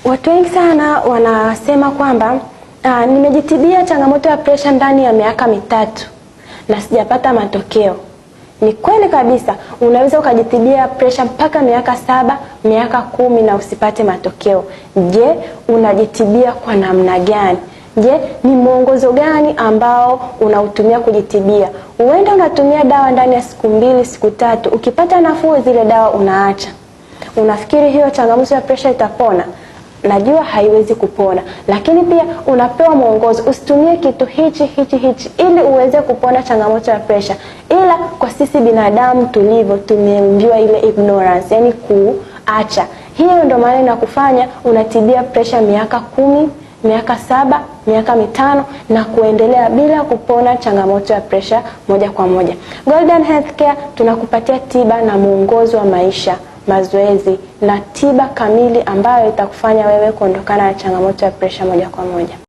Watu wengi sana wanasema kwamba nimejitibia changamoto ya presha ndani ya miaka 3 na sijapata matokeo. Ni kweli kabisa, unaweza ukajitibia presha mpaka miaka 7, miaka 10 na usipate matokeo. Je, unajitibia kwa namna gani? Je, ni mwongozo gani ambao unautumia kujitibia? Huenda unatumia dawa ndani ya siku 2, siku 3, ukipata nafuu zile dawa unaacha. Unafikiri hiyo changamoto ya presha itapona? Najua haiwezi kupona, lakini pia unapewa mwongozo usitumie kitu hichi hichi hichi ili uweze kupona changamoto ya presha. Ila kwa sisi binadamu tulivyo, tumeumbiwa ile ignorance, yani kuacha. Hiyo ndio maana inakufanya unatibia presha miaka 10, miaka 7, miaka 5 na kuendelea bila kupona changamoto ya presha moja kwa moja. Golden Healthcare tunakupatia tiba na mwongozo wa maisha, mazoezi na tiba kamili ambayo itakufanya wewe kuondokana na changamoto ya presha moja kwa moja.